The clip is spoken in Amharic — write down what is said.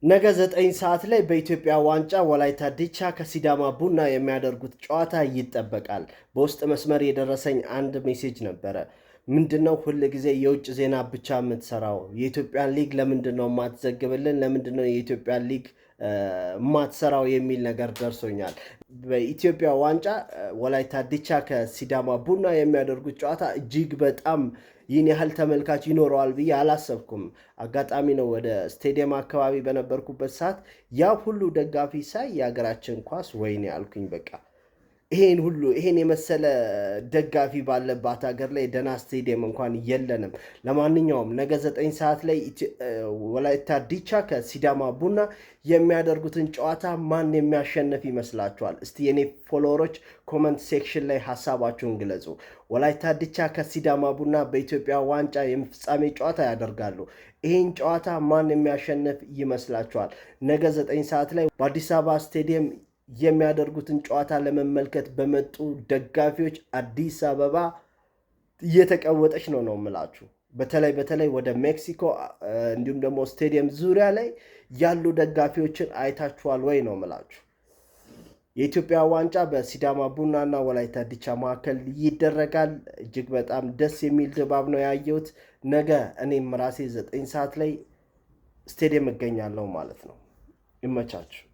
ነገ 9 ሰዓት ላይ በኢትዮጵያ ዋንጫ ወላይታ ዲቻ ከሲዳማ ቡና የሚያደርጉት ጨዋታ ይጠበቃል። በውስጥ መስመር የደረሰኝ አንድ message ነበረ። ምንድነው ሁል ጊዜ የውጭ ዜና ብቻ የምትሰራው? የኢትዮጵያን ሊግ ለምንድን ነው የማትዘግብልን? ለምንድን ነው የኢትዮጵያን ሊግ የማትሰራው የሚል ነገር ደርሶኛል። በኢትዮጵያ ዋንጫ ወላይታ ዲቻ ከሲዳማ ቡና የሚያደርጉት ጨዋታ እጅግ በጣም ይህን ያህል ተመልካች ይኖረዋል ብዬ አላሰብኩም። አጋጣሚ ነው፣ ወደ ስቴዲየም አካባቢ በነበርኩበት ሰዓት ያ ሁሉ ደጋፊ ሳይ የሀገራችን ኳስ ወይኔ አልኩኝ። በቃ ይሄን ሁሉ፣ ይሄን የመሰለ ደጋፊ ባለባት ሀገር ላይ ደህና ስቴዲየም እንኳን የለንም። ለማንኛውም ነገ 9 ሰዓት ላይ ወላይታ ዲቻ ከሲዳማ ቡና የሚያደርጉትን ጨዋታ ማን የሚያሸንፍ ይመስላችኋል? እስቲ የኔ follower ኦች comment section ላይ ሀሳባችሁን ግለጹ። ወላይታ ዲቻ ከሲዳማ ቡና በኢትዮጵያ ዋንጫ የፍጻሜ ጨዋታ ያደርጋሉ። ይህን ጨዋታ ማን የሚያሸንፍ ይመስላችኋል? ነገ 9 ሰዓት ላይ በአዲስ አበባ ስቴዲየም የሚያደርጉትን ጨዋታ ለመመልከት በመጡ ደጋፊዎች አዲስ አበባ እየተቀወጠች ነው ነው የምላችሁ። በተለይ በተለይ ወደ ሜክሲኮ እንዲሁም ደግሞ ስቴዲየም ዙሪያ ላይ ያሉ ደጋፊዎችን አይታችኋል ወይ ነው የምላችሁ። የኢትዮጵያ ዋንጫ በሲዳማ ቡና እና ወላይታ ዲቻ መካከል ይደረጋል። እጅግ በጣም ደስ የሚል ድባብ ነው ያየሁት። ነገ እኔም ራሴ 9 ሰዓት ላይ ስቴዲየም እገኛለሁ ማለት ነው። ይመቻችሁ።